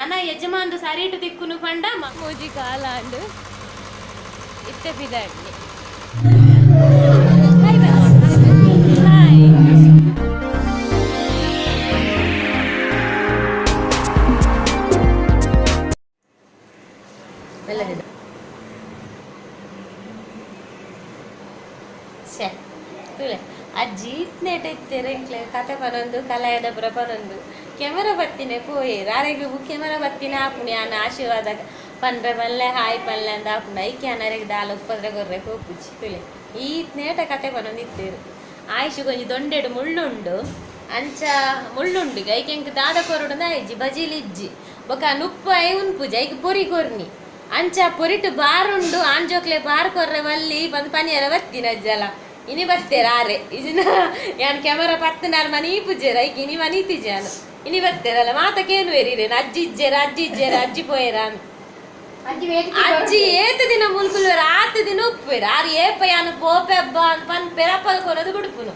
ಅನ ಯಜಮಾನ್ರು ಸರಿಟು ತಿಕ್ಕುನು ಪಂಡ ಮೂಜಿ ಕಾಲಾಂಡು ಇತ್ತೆ ಪಿದಾಡ್ಲಿ. ಹಾಯ್. ಮೆಲ್ಲದಿದೆ. ಛೆ, ತೂಲೆ ಅಜ್ಜಿ ಇತ್ನೇಟ ಇತ್ತೆರ್ ಎಂಕ್ಲೆ ಕತೆ ಪನೊಂದು ಕಲಾಯದ ಪುರ ಪನೊಂದು ಕೆಮರಾ ಬತ್ತಿನೆ ಪೋಯೆರ್. ಆರೆಗ್ ಕೆಮರಾ ಬತ್ತಿನ ಆಪುಂಡು ಯಾನ್ ಆಶೀರ್ವಾದ ಪನ್ರೆ ಪನ್ಲೆ ಹಾಯ್ ಪನ್ಲೆ ಅಂದ್ ಆಪುಂಡು. ಐಕೆ ಯಾನ್ ಅರೆಗ್ ದಾಲ ಉಪದ್ರ ಕೊರ್ರೆ ಪೋಪುಜಿ. ತೂಲೆ ಈತ್ನೇಟ ಕತೆ ಪನೊಂದು ಇತ್ತೆರ್. ಆಯುಷ್ ಒಂಜಿ ದೊಂಡೆಡ್ ಮುಳ್ಳುಂಡು, ಅಂಚ ಮುಳ್ಳುಂಡು. ಐಕೆ ಎಂಕ್ ದಾದ ಕೊರೊಡು ಆಯ್ಜಿ, ಬಜಿಲ್ ಇಜ್ಜಿ, ಬೊಕ ನುಪ್ಪು I ಉನ್ಪುಜಿ. ಐಕ್ ಪೊರಿ ಕೊರ್ನಿ, ಅಂಚ ಪೊರಿಟ್ ಬಾರುಂಡು. ಆಣ್ ಜೋಕ್ಲೆ ಬಾರ್ ಕೊರ್ರೆ ಬಲ್ಲಿ ಪಂದ್ ಪನಿಯರ ಬತ್ತಿನ ಅಜ್ಜಲ. ಇನಿ ಬತ್ತೇರ್ ಆರೆ. ಇಜಿನ ಯಾನ್ ಕ್ಯಾಮರಾ ಪತ್ತನಾರ್ ಮನಿ ಪೂಜೆರ್. ಐಕ್ ಇನಿ ಮನೀತಿಜಿ ಯಾನ್. ಇನಿ ಬತ್ತೇರಲ್ಲ ಮಾತ ಕೇನುವೆರ್ ಇರೇನು ಅಜ್ಜಿ ಇಜ್ಜೆರ್, ಅಜ್ಜಿ ಇಜ್ಜೆರ್, ಅಜ್ಜಿ ಪೋಯೆರ. ಅಜ್ಜಿ ಏತ್ ದಿನ ಮುಲ್ಕುಲ್ವೆರ್ ಆತ್ ದಿನ ಉಪ್ಪುವೆರ್ ಆರ್. ಏಪ ಯಾನ್ ಪೋಪೆ ಹಬ್ಬ ಅಂತ ಪನ್ಪೆರ್, ಅಪ್ಪದ ಕೊನೊದು ಬುಡ್ಪುನು.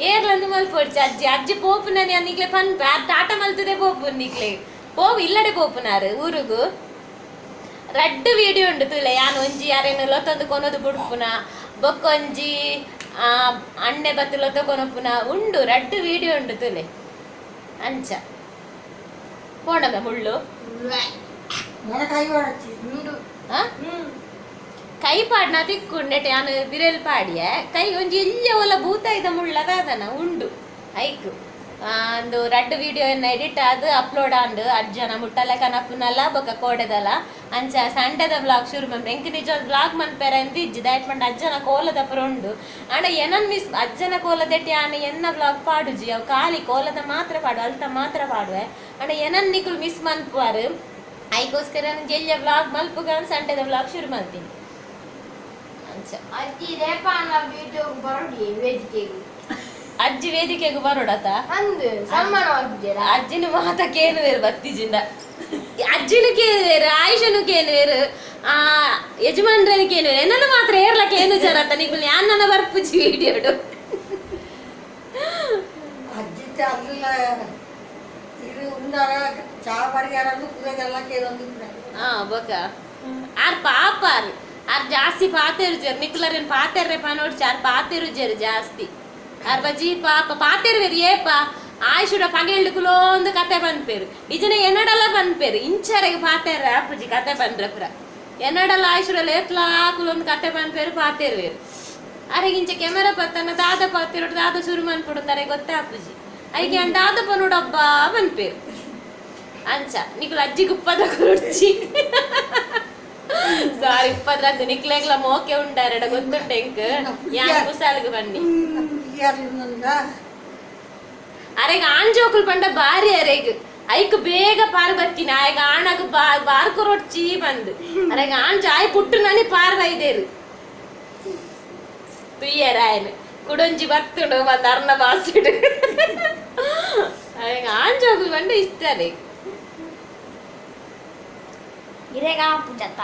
ಏರ್ಲಂದು ಮಲ್ಪೊಡ್ಚಿ. ಅಜ್ಜಿ ಅಜ್ಜಿ ಪೋಪುನನಿ ಯಾನ್ ನಿಕ್ಲೆ ಪನ್ಪೆ. ಆರ್ ಟಾಟ ಮಲ್ತದೆ ಪೋಪುನು. ನಿಕ್ಲೆ ಪೋವು ಇಲ್ಲಡೆ ಪೋಪುನಾರು ಊರುಗು. ರಡ್ಡ್ ವಿಡಿಯೋ ಉಂಡು ತೂಲೆ. ಯಾನ್ ಒಂಜಿ ಅರೆನ್ ಲೊತ್ತೊಂದು ಕೊನೊದು ಬುಡ್ಪುನ, ಬೊಕ್ಕೊಂಜಿ ಅಣ್ಣೆ ಬತ್ತು ಲೊತ್ತ ಕೊನೊಪುನ ಉಂಡು. ರಡ್ಡ್ ವಿಡಿಯೋ ಉಂಡು ತೂಲೆ. ಅಂಚ ಪೋಂಡಮ ಮುಳ್ಳು. ಕೈ ಪಾಡ್ನ ತಿಕ್ಕು ನೆಟ್ ಯಾನ್ ಬಿರೆಲ್ ಪಾಡಿಯೆ. ಕೈ ಒಂಜಿ ಎಲ್ಯ ಒಲ ಬೂತಾಯಿದ ಮುಳ್ಳ ದಾದನ ಉಂಡು ಐಕ್. ಅಂದು ರಡ್ಡ್ ವಿಡಿಯೋ ಎಡಿಟ್ ಆದ್ ಅಪ್ಲೋಡ್ ಆಂಡ್. ಅಜ್ಜನ ಮುಟ್ಟಲೆ ಕನಪುನಲ ಬೊಕ ಕೋಡೆದಲ. ಅಂಚ ಸಂಡೆದ ವ್ಲಾಗ್ ಶುರು ಮನ್ಪೆ. ಎಂಕ್ ನಿಜವಾದ್ ವ್ಲಾಗ್ ಮನ್ಪೆರೆ ಅಂದ್ ಇಜ್ಜಿ. ದಾಯೆ ಪಂಡ ಅಜ್ಜನ ಕೋಲದ ಪುರ ಉಂಡು. ಆಂಡ ಎನನ್ ಮಿಸ್ ಅಜ್ಜನ ಕೋಲದೆಟ್ ಯಾನ್ ಎನ್ನ ವ್ಲಾಗ್ ಪಾಡುಜಿ. ಅವು ಖಾಲಿ ಕೋಲದ ಮಾತ್ರ ಪಾಡು, ಅಲ್ತ ಮಾತ್ರ ಪಾಡುವೆ. ಆಂಡ ಎನನ್ ನಿಕುಲು ಮಿಸ್ ಮನ್ಪುವಾರ್. ಐಕೋಸ್ಕರ ಎಲ್ಯ ವ್ಲಾಗ್ ಮಲ್ಪುಗ ಸಂಡೆದ ವ್ಲಾಗ್ ಶುರು ಮಲ್ತೀನಿ ಅಂಚ. ಅಜ್ಜಿ ರೇಪಾನ ವಿಡಿಯೋ ಬರೋಡಿ ವೇದಿಕೆಗೆ. ಅಜ್ಜಿ ವೇದಿಕೆಗೆ ಬರೋಡತ? ಅಂದ್ ಸನ್ಮಾನ ಮಾಡ್ತಿದ್ದೀರಾ. ಅಜ್ಜಿನ ಮಾತ ಕೇನುವೇರು ಬತ್ತಿಜಿಂದ. ಅಜ್ಜಿನ ಕೇನುವೇರು, ಆಯುಷನು ಕೇನುವೇರು, ಆ ಯಜಮಾನ್ರನು ಕೇನುವೇರು. ಎನ್ನನು ಮಾತ್ರ ಏರ್ಲ ಕೇನು ಜರತ ನಿಕುಲು. ಯಾನ್ ಬರ್ಪುಜಿ ವಿಡಿಯೋಡು. ಅಜ್ಜಿ ಅಲ್ಲ ಇರು ಉಂಡಾರ ಚಾ ಪರಿಹಾರ ಕುದಗೆಲ್ಲ ಕೇಳೊಂದು. ಹಾ, ಬೊಕ ಆರ್ ಪಾಪ ಆರ್ ಆರ್ ಜಾಸ್ತಿ ಪಾತೆರುಜೆರ್. ನಿಕುಲರೇನ್ ಪಾತೆರ್ರೆ ಪನೋಡ್ಚಿ. ಆರ್ ಪಾತೆರುಜೆರ್ ಜಾಸ್ತಿ. ಆರ್ ಬಜಿ ಪಾಪ ಪಾತೆರುವೆರ್. ಏಪ ಆಯುಷುಡ ಪಗೆಲ್ಡ್ ಕುಲೋಂದು ಕತೆ ಪನ್ಪೆರ್. ಇಜನ ಎನ್ನಡಲ ಪನ್ಪೆರ್. ಇಂಚರೆಗ್ ಪಾತೆರ್ರೆ ಆಪುಜಿ ಕತೆ ಪನ್ರೆ ಪುರ. ಎನ್ನಡಲ ಆಯುಷುಡ ಲೇತ್ಲಾ ಕುಲೊಂದು ಕತೆ ಪನ್ಪೆರ್, ಪಾತೆರುವೆರ್. ಅರೆಗ್ ಇಂಚ ಕೆಮರಾ ಪತ್ತನ ದಾದ ಪಾತೆರೊಡು, ದಾದ ಶುರು ಮನ್ಪೊಡು ಅರೆಗ್ ಗೊತ್ತಾಪುಜಿ. ಐಕೆ ಯಾನ್ ದಾದ ಪನೊಡಬ್ಬಾ ಪನ್ಪೆರ್. ಅಂಚ ನಿಕುಲು ಅಜ್ಜಿಗ್ ಉಪ್ಪದ್ರ ಕೊರೊಡ್ಚಿ. ಸಾರಿ, ಉಪ್ಪದ್ರ ನಿಕ್ಲೆಗ್ಲ ಮೋಕೆ ಉಂಡಾರೆಡ ಗೊತ್ತುಂಟು ಎಂಕ್. ಯಾನ್ ಕುಸಾಲ್ಗ್ ಬನ್ನಿ. ಅರೆಗ್ ಆಣ್ ಜೋಕುಲು ಪಂಡ ಬಾರಿ ಅರೆಗ್. ಐಕ್ ಬೇಗ ಪಾರ್ ಬತ್ತಿನ ಆಯಗ ಆಣಗ್ ಬಾರ್ ಕೊರೊಡ್ಚಿ ಬಂದ್. ಅರೆಗ್ ಆಣ್ ಜಾಯ್ ಪುಟ್ಟು ನನಿ ಪಾರ್ ಬೈದೇರು ತುಯ್ಯರ ಆಯನ್ ಕುಡೊಂಜಿ ಬತ್ತುಂಡು ಬಂದ್ ಅರ್ನ ಬಾಸಿಡ್. ಅರೆಗ್ ಆಣ್ ಜೋಕುಲು ಪಂಡ ಇಷ್ಟ ಅರೆಗ್. ಇರೆಗಾ ಪೂಜತ್ತ.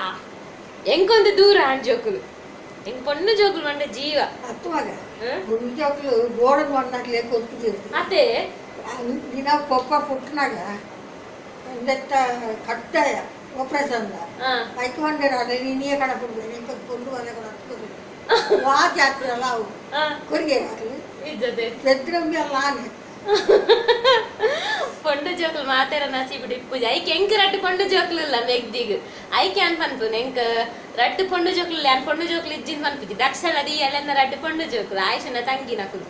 ಎಂಕೊಂದು ದೂರ ಆಣ್ ಜೋಕುಲು. ಎಂಕ್ ಪೊಣ್ಣು ಜೋಕುಲು ಪಂಡ ಜೀವ. ಅತ್ತುವಾಗ ಪೊಣ್ಣು ಜೋಕುಲು ಗೋಡನ್ ಮಣ್ಣಾಕ್ಲೆ ಕೊರ್ಪುಜೆರ್. ಅದೇ. ದಿನ ಪೊಪ್ಪ ಪುಟ್ಟನಾಗ ಇಂದೆತ್ತ ಕಟ್ಟಾಯ ಆಪರೇಷನ್ ಐಕ್ ಬಂದೇರ ಅದೇ ನೀನೇ ಕಣ ಪುಡ್ಬೆ ಎಂಕ ಪೊಂಡು ಬಲೆ ಕೂಡ ವಾ ಜಾತ್ರೆ ಅಲ್ಲ ಅವು. ಕೊರಿಗೆ ಆಗಲಿ. ಇಜ್ಜದೆ. ಪೆದ್ರಂಬಿ ಅಲ್ಲ ಆನೆ. ಪೊಂಡು ಜೋಕುಲು ಮಾತೆರ ನಸೀಬುಡು ಇಪ್ಪುಜಿ. ಐಕ್ ಎಂಕ್ ರಡ್ಡ್ ಪೊಂಡು ಜೋಕುಲು ಇಲ್ಲ ಮೆಗ್ದಿಗ್. ಐಕೆ ಯಾನ್ ಪನ್ಪುನು ಎಂಕ್ ರಡ್ಡ್ ಪೊಂಡು ಜೋಕುಲು, ಯಾನ್ ಪೊಂಡು ಜೋಕುಲು ಇಜ್ಜಿನ್ ಪನ್ಪುಜಿ. ದಕ್ಷಲ ದೀಯಲೆನ್ನ ರಡ್ಡ್ ಪೊಂಡು ಜೋಕುಲು ಆಯುಷನ ತಂಗಿನಕುಲು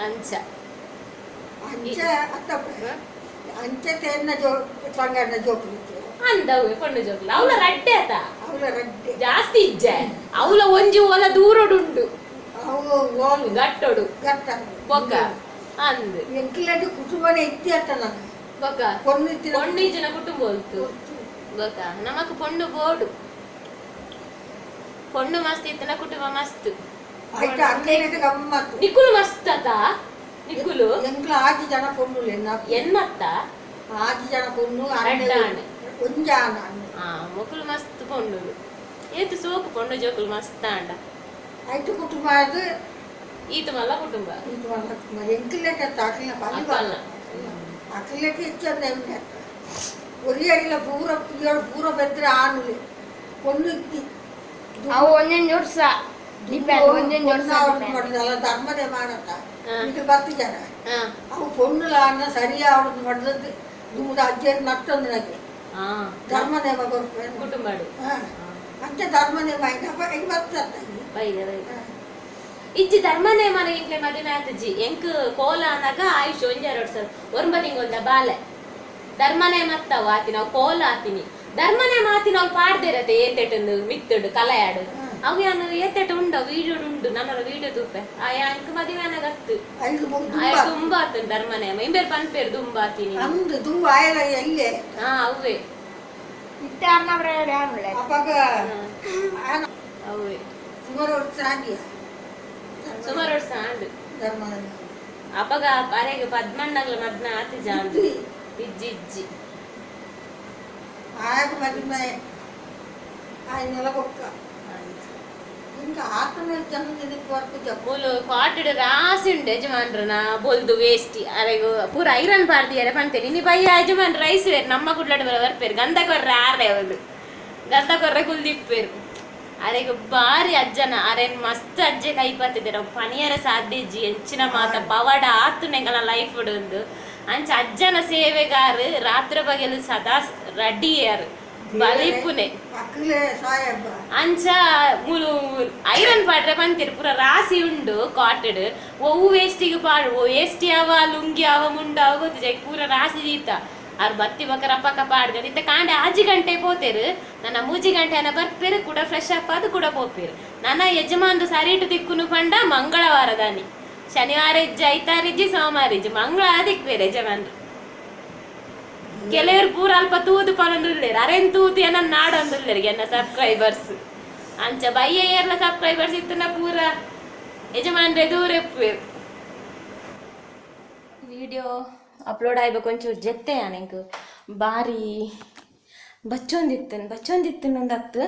ಅಂಚ. ಅಂಚ ಅತ್ತ, ಅಂಚೆ ತೇರ್ನ ಜೋ ಸಂಗಣ್ಣ ಜೋಕುಲು. ಅಂದವು ಪೊಂಡು ಜೋಕುಲು ಅವಲ ರಡ್ಡೆ ಆತ. ಅವಲ ರಡ್ಡೆ. ಜಾಸ್ತಿ ಇಜ್ಜೆ ಅವಲ. ಒಂಜಿ ಓಲ ದೂರಡುಂಡು. ಅವು ಓಲು ಗಟ್ಟೊಡು. ಗಟ್ಟ. ಬೊಕ್ಕ ಅಂದ್. ಎಂಕ್ಲೆಡ್ ಕುಟುಂಬನೇ ಇತ್ತಿ ಅತ್ತ ನಾನು. ಬೊಕ್ಕ ಪೊಣ್ಣು ಇತ್ತಿನ ಪೊಣ್ಣು ಇಜ್ಜಿನ ಕುಟುಂಬ ಹೊಲ್ತು. ಬೊಕ್ಕ ನಮಕ್ ಪೊಣ್ಣು ಬೋಡು. ಪೊಣ್ಣು ಮಸ್ತ್ ಇತ್ತಿನ ಕುಟುಂಬ ಮಸ್ತ್. ಆಯ್ತು, ಅಕ್ಲೆಡ್ ಗಮ್ಮತ್ತು. ನಿಕುಲು ಮಸ್ತ್ ಅತ ನಿಕುಲು? ಎಂಕ್ಲ ಆಜಿ ಜನ ಪೊಣ್ಣುಲು ಎನ್ನ. ಎನ್ಮತ್ತ? ಆಜಿ ಜನ ಪೊಣ್ಣು. ರಡ್ಡ್ ಆಣ್. ಒಂಜಿ ಆಣ ಅಣ್ಣೆ. ಆ ಮೊಕುಲು ಮಸ್ತ್ ಪೊಣ್ಣುಲು. ಏತ್ ಸೋಕು ಪೊಣ್ಣು ಜೋಕುಲು ಮಸ್ತ್ ಆಂಡ. ಐತು ಕುಟುಂಬ ಅದು. ಈತ ಮಲ್ಲ ಕುಟುಂಬ. ಇದು ಮಲ್ಲ ಕುಟುಂಬ ಎಂಕ್ಲೆಟ್ ಅತ್ತ, ಅಕ್ಲೆನ ಪಲಿ. ಅಕ್ಕಲ್ನ. ಅಕ್ಲೆಟ್ ಹೆಚ್ಚಂದ ಎಮ್ಮೆ ಅತ್ತ. ಒರಿಯಡಿಲ ಪೂರ ಪೂರ ಬೆದ್ರ ಆನುಲೆ ಪೊಣ್ಣು ಅವು ಒಂದೊಂದು ವರ್ಷ ಡಿಪೆಂಡ್, ಒಂದೊಂದು ವರ್ಷ depend. ಮಾಡಿದಲ್ಲ ಧರ್ಮದೇ ಮಾಡತ್ತ ಇದು 10 ಜನ ಹಾ ಅವು ಪೊಣ್ಣುಲ ಅನ್ನ ಸರಿಯಾ ಅವಳು ಮಾಡಿದದ್ದು ದುಮ್ಮದ ಅಜ್ಜಿಯರು ನಟ್ಟೊಂದು ನನಗೆ ಹಾ ಧರ್ಮದೇವ ಕೊರ್ಪೆ ಕುಟುಂಬಡು ಅಂಚೆ ಧರ್ಮದೇವ ಆಯ್ತಪ್ಪ ಹೆಂಗ್ ಬರ್ತದೆ. ಬೈದ ಬೈದ ಇಜ್ಜಿ ಧರ್ಮನೇ ಮನ ಇಂಕ್ಲೆ ಮದುವೆ ಆತಜ್ಜಿ ಎಂಕ್ ಕೋಲ ಅನ್ನಾಗ ಆಯುಷ್ ಒಂಜೆರಡು ಸರ್ ಒಂಬ ತಿಂಗೊಂದ ಬಾಲೆ ಧರ್ಮನೇ ಮತ್ತವ ಆತಿನ ಅವು ಕೋಲ ಆತಿನಿ ಧರ್ಮನೇ ಮಾತಿನ ಅವ್ಳು ಪಾಡ್ದಿರತ್ತೆ ಏತೆಟುಂದು ಮಿತ್ತುಡು ಕಲೆಯಾಡು ಅವು ಯಾನು ಏತೆಟ ಉಂಡ ವೀಡಿಯೋ ಉಂಡು ನನ್ನ ವೀಡಿಯೋ ತೂಪೆ ಆ ಯಾಂಕ್ ಮದುವೆ ಅನ್ನಾಗತ್ತು ಐದು ಆಯ್ ತುಂಬಾ ಆತನ್ ಧರ್ಮನೇ ಇಂಬೇರ್ ಪನ್ಪೇರು ದುಂಬಾ ಆತಿನಿ ಅಂದು ತುಂಬ ಆಯಲ ಎಲ್ಲೆ. ಹಾ ಅವ್ವೆ ಅವಾಗ ಅವ್ವೆ ಸುಮಾರು ವರ್ಷ ಆಗಿಯ ಸುಮಾರು ವರ್ಷ ಆಂಡು ಧರ್ಮ ಅಪಗ ಅರೆಗೆ ಪದ್ಮಣ್ಣಗ್ಲ ಮದ್ಮೆ ಆತಿ ಜಾಂದು ಇಜ್ಜಿ ಇಜ್ಜಿ ಆಗ ಮದುವೆ ಆಯ್ನೆಲ್ಲ ಬೊಕ್ಕ ఇంకా ಆತ್ಮ ಜನ ವರ್ಕು ಮೂಲು ಕಾಟೆಡ್ ರಾಸಿ ಉಂಡು ಯಜಮಾನ್ರನ ಬೊಲ್ದು ವೇಸ್ಟಿ ಅರೆಗು ಪೂರ ಐರನ್ ಪಾರ್ದಿಯರೆ ಪಂತೇನೆ ಇನಿ ಬಯ್ಯ ಯಜಮಾನ್ ರೈಸ್ ವೇರ್ ನಮ್ಮ ಕುಡ್ಲಡ್ ಬರ ಬರ್ಪೇರು ಗಂಧ ಕೊರ್ರೆ ಆರೆ ಅವಳು ಗಂಧ ಕೊರ್ರೆ ಕುಲ್ದಿಪ್ಪೇರು ಅರೆಗು ಬಾರಿ ಅಜ್ಜನ ಅರೆನ್ ಮಸ್ತ್ ಅಜ್ಜೆ ಕೈ ಪತ್ತಿದ್ದೀರ ಪನಿಯರ ಸಾಧ್ಯ ಇಜ್ಜಿ ಎಂಚಿನ ಮಾತ ಪವಾಡ ಆತು ನೆಂಗಲ ಲೈಫ್ ಉಂದು ಅಂಚ ಅಜ್ಜನ ಸೇವೆಗಾರು ರಾತ್ರಿ ಬಗೆಲು ಸದಾ ರೆಡಿಯಾರು ಬಲಿಪುನೆ ಅಕ್ಕಲೆ ಸಾಯಬ್ಬ ಅಂಚ ಮೂಲು ಐರನ್ ಪಾಡ್ರೆ ಪಂತಿರು ಪೂರ ರಾಸಿ ಉಂಡು ಕಾಟೆಡ್ ಒವು ವೇಸ್ಟಿಗೆ ಪಾಡು ಓ ವೇಸ್ಟಿ ಅವ ಲುಂಗಿ ಅವ ಮುಂಡ ಅವ ಗೊತ್ತಿಜ ಪೂರ ರಾಸಿ ದೀತ ಆರ್ ಬತ್ತಿ ಬೊಕ ರಪ್ಪಕ್ಕ ಪಾಡ್ದೆ ಇತ್ತ ಕಾಂಡೆ ಆಜಿ ಗಂಟೆ ಪೋತೇರು ನನ್ನ ಮೂಜಿ ಗಂಟೆ ಅನ್ನ ಬರ್ಪೇರು ಕೂಡ ಫ್ರೆಶ್ ಅಪ್ ಅದು ಕೂಡ ಪೋಪೇರು. ನನ್ನ ಯಜಮಾನ್ರು ಸರಿಟು ದಿಕ್ಕುನು ಪಂಡ ಮಂಗಳವಾರದಾನಿ ಶನಿವಾರ ಇಜ್ಜಿ ಐತಾರ ಇಜ್ಜಿ ಸೋಮವಾರ ಇಜ್ಜಿ ಮಂಗಳವಾರ ದಿಕ್ಪೇರು ಯಜಮಾನ್ರು. ಕೆಲವರು ಪೂರ ಅಲ್ಪ ತೂದು ಪನೊಂದುಲ್ಲೇರು ಅರೆನ್ ತೂದು ಏನ ನಾಡೊಂದುಲ್ಲೇರು ಎನ್ನ ಸಬ್ಸ್ಕ್ರೈಬರ್ಸ್ ಅಂಚ ಬಯ್ಯ ಏರ್ಲ ಸಬ್ಸ್ಕ್ರೈಬರ್ಸ್ ಇತ್ತನ ಪೂರ ಯಜಮಾನ್ರೆ ದೂರ ಎಪ್ಪುವೆರು. ವಿಡಿಯೋ ಅಪ್ಲೋಡ್ ಆಯ್ಬೇಕು ಒಂಚೂರು ಜೆತ್ತೆ ಎಂಕ್ ಬಾರಿ ಬಚ್ಚೊಂದಿತ್ತನ್ ಬಚ್ಚೊಂದಿತ್ತನ್ ಒಂದತ್ತು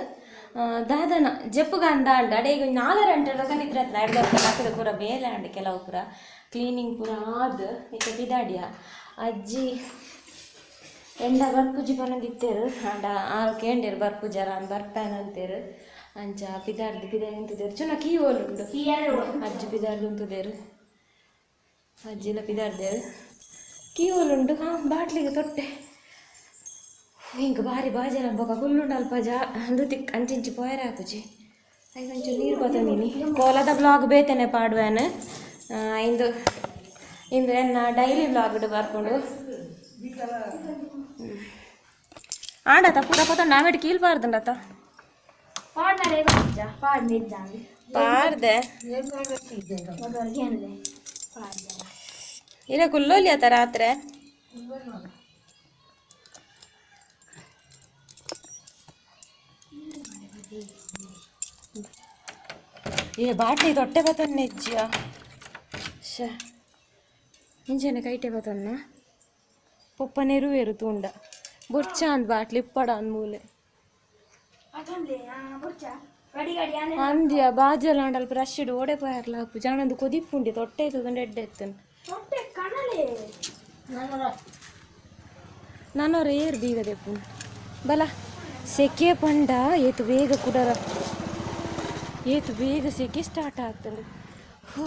ದಾದನ ಜಪ್ಪುಗ ಅಂದ ಅಂಡ ಅಡೆ ಈಗ ನಾಲ್ಕರ ಗಂಟೆ ನಿದ್ರೆ ಹತ್ರ ಎರಡು ಹಾಕಿದ ಪೂರ ಬೇಲೆ ಅಂಡ್ ಕೆಲವು ಪೂರ ಕ್ಲೀನಿಂಗ್ ಪೂರ ಆದ್ ಇತ್ತ ಬಿದಾಡಿಯ ಅಜ್ಜಿ ಎಂಡ ಬರ್ಪುಜಿ ಪನೊಂದಿತ್ತೇರು ಅಂಡ ಆರು ಕೇಂಡೇರು ಬರ್ಪುಜಾರ ಅನ್ ಬರ್ಪ್ಯಾನ್ ಅಂತೇರು ಅಂಚ ಪಿದಾರ್ದು ಪಿದಾರ್ ನಿಂತಿದ್ದೇರು ಚುನ ಕೀ ಓಲುಂಡು ಅಜ್ಜಿ ಪಿದಾರ್ದು ಉಂತುದೇರು ಅಜ್ಜಿಲ ಪಿದಾರ್ದೇರು ಕೀ ಓಲುಂಡು ಹಾ ಬಾಟ್ಲಿಗೆ ತೊಟ್ಟೆ ಹಿಂಗೆ ಬಾರಿ ಬಾಜರ ಬೊಕ ಕುಲ್ಲುಂಡು ಅಲ್ಪ ಜಾ ಅಂದು ತಿಕ್ ಅಂಚಿಂಚಿ ಪೋಯರ ಹಾಕುಜಿ ಐಕೊಂಚು ನೀರು ಬತ್ತಂದಿನಿ ಕೋಲದ ಬ್ಲಾಗ್ ಬೇತೇನೆ ಪಾಡುವೇನು ಇಂದು ಇಂದು ಎನ್ನ ಡೈಲಿ ಬ್ಲಾಗ್ ಬರ್ಕೊಂಡು ಆಂಡತ ಪೂರ ಪತ್ತ ನಾವೆಟ್ ಕೀಲ್ಬಾರ್ದಂಡತ ಪಾರ್ದೆ ಇಲ್ಲ ಕುಲ್ಲೋಲಿ ಆತ ರಾತ್ರಿ ಏ ಬಾಟ್ಲಿ ತೊಟ್ಟೆ ಬತ್ತನ್ನ ಹೆಚ್ಚಿಯ ಶ ಇಂಚೆನೆ ಕೈಟೆ ಬತ್ತನ್ನ ಪೊಪ್ಪ ನೆರುವೇರು ತೂಂಡ ಬೊರ್ಚ ಅಂದ್ ಬಾಟ್ಲಿ ಇಪ್ಪಡ ಅಂದ್ ಮೂಲೆ ಅಂದ್ಯ ಬಾಜಲ ಅಂಡಲ್ ಬ್ರಷ್ ಇಡು ಓಡೆ ಪೋಯರ್ಲ ಹಾಕು ಜಾನೊಂದು ಕೊದಿಪ್ಪುಂಡಿ ತೊಟ್ಟೆ ತೂಂಡ ಎಡ್ಡೆ ಎತ್ತನ್ ನಾನು ಏರ್ ಬೀಗ ದೆಪ್ಪುಂಡು ಬಲ ಸೆಕೆ ಪಂಡ ಏತು ಬೇಗ ಕುಡರ ಏತು ಬೇಗ ಸೆಕೆ ಸ್ಟಾರ್ಟ್ ಆಗ್ತದೆ. ಹೋ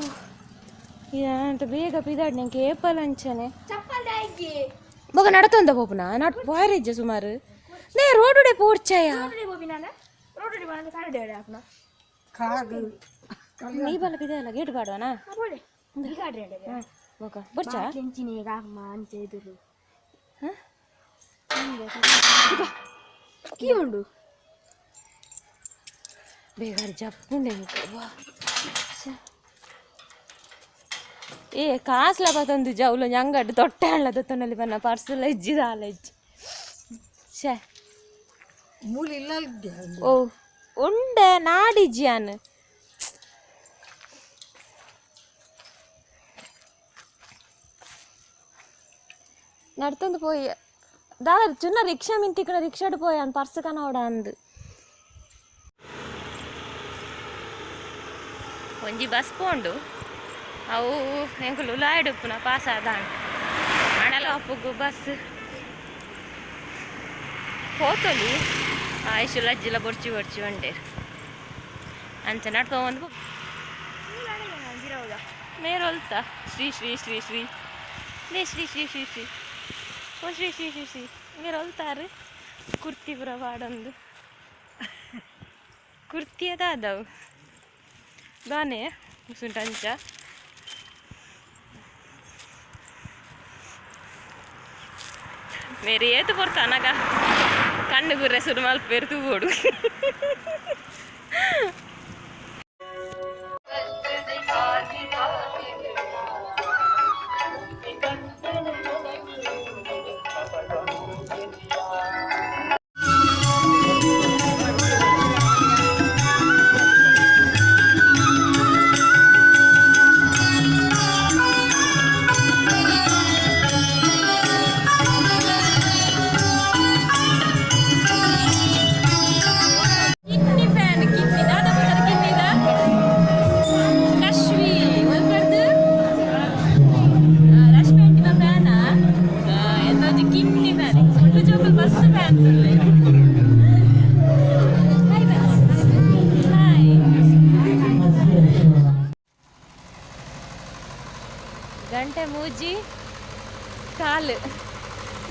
ಅಂತ ಬೇಗ ಪಿದಾಡ್ ನಂಗೆ ಏಪಲ್ ಅಂಚನೆ ಬೊಗ ನಡತೊಂದ ಪೋಪುನ ನಟ್ ಪೋಯರಿಜ್ಜ ಸುಮಾರು ನೇ ರೋಡುಡೆ ಪೋಡ್ಚಾಯ ನೀ ಬಲ ಪಿದಲ್ಲ ಗೇಟ್ ಪಾಡುವನಾ ಬೊಕ ಬೊರ್ಚಾ ಕೀ ಉಂಡು ಬೇಗ ಜಪ್ಪುಂಡೆ ಏ ಕಾಸ್ಲ ಬತ್ತೊಂದು ಜೌಲು ಅಂಗಡ್ ತೊಟ್ಟೆ ಅಳ್ಳದ ತೊನಲ್ಲಿ ಬನ್ನ ಪರ್ಸಲ ಇಜ್ಜಿ ದಾಲ ಇಜ್ಜಿ ಶೇ ಮೂಲ ಇಲ್ಲ. ಓ ಉಂಡೆ ನಾಡಿಜ್ಯಾನ್ ನಡ್ತೊಂದು ಪೋಯಿ ದಾದ ಚಿನ್ನ ರಿಕ್ಷಾ ಮಿಂತಿಕ್ಕಣ ರಿಕ್ಷಾಡ್ ಪೋಯ್ ಅನ್ ಪರ್ಸ್ ಕನೋಡ ಅಂದು ಒಂಜಿ ಬಸ್ ಪೋಂಡು ಅವು ಎಂಕುಲು ಲಾಯ್ಡುಪ್ಪುನ ಪಾಸ್ ಆದಾಂಡ್ ಅಣಲ ಅಪ್ಪುಗು ಬಸ್. ಪೋತೊಲಿ ಆಯುಷ್ ಅಜ್ಜಿಲ ಬೊರ್ಚಿ ಬೊರ್ಚಿ ಬಂಡೇರು ಅಂಚ ನಡ್ಕೊಂಡ್ ಮೇರೊಲ್ತ ಶ್ರೀ ಶ್ರೀ ಶ್ರೀ ಶ್ರೀ ಲೇ ಶ್ರೀ ಶ್ರೀ ಶ್ರೀ ಶ್ರೀ ಓ ಶ್ರೀ ಶ್ರೀ ಶ್ರೀ ಶ್ರೀ ಮೇರೊಲ್ತಾರೆ ಕುರ್ತಿ ಪುರ ಪಾಡೊಂದು ಕುರ್ತಿ ಅದಾದವು ದಾನೆ ಸುಂಟಂಚ ಮೇರೆ ಏತು ಪೊರ್ತಾನಗ ಕಣ್ಣು ಗುರ್ರೆ ಸುರು ಮಲ್ಪೇರು ತೂಗೋಡು. ಕಿಡ್ನಿ ಫ್ಯಾನ್ ಕಿಡ್ನಿ ದಾದ ಪುದರ್ ಕಿಡ್ನಿದ ಕಶ್ವಿ ಒಲ್ಪರ್ದು ರಶ್ಮಿ ಆಂಟಿನ ಫ್ಯಾನ ಎಂತ ಕಿಡ್ನಿ ಫ್ಯಾನ್ ಫುಲ್ ಜೋಕುಲ್ ಮಸ್ತ್ ಫ್ಯಾನ್ಸ್ ಉಲ್ಲೆ. Hi hi. ಗಂಟೆ ಮೂಜಿ ಕಾಲು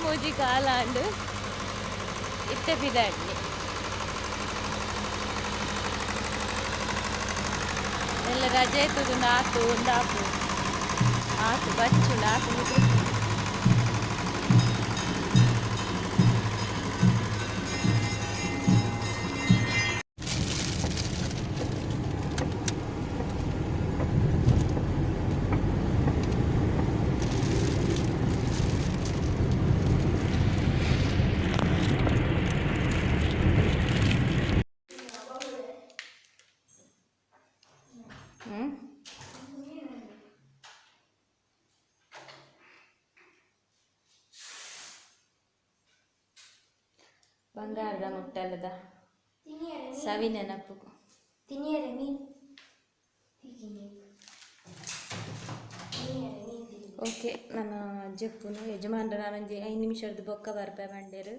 ಮೂಜಿ ಕಾಲಾಂಡು ಇತ್ತೆ ಪಿದಾಡ್ಲಿ ಎಲ್ಲ ರಜೆ ಇತ್ತದು ಆತು ಒಂದು ಆಪು ಆತು ಬಚ್ಚುಂಡು ಆತು ಮುದ್ರು. ಹ್ಮ್ ಬಂಗಾರದ ಮುಟ್ಟಲ್ಲದ ಸವಿ ನೆನಪು. ತಿನಿಯರೆ ಮೀನ್. ಓಕೆ, ನನ್ನ ಜೆಪ್ಪುನು ಯಜಮಾನ್ರ ನಾನೊಂಜಿ 5 ನಿಮಿಷದ ಬೊಕ್ಕ ಬರ್ಪೆ ಬಂಡೇರು.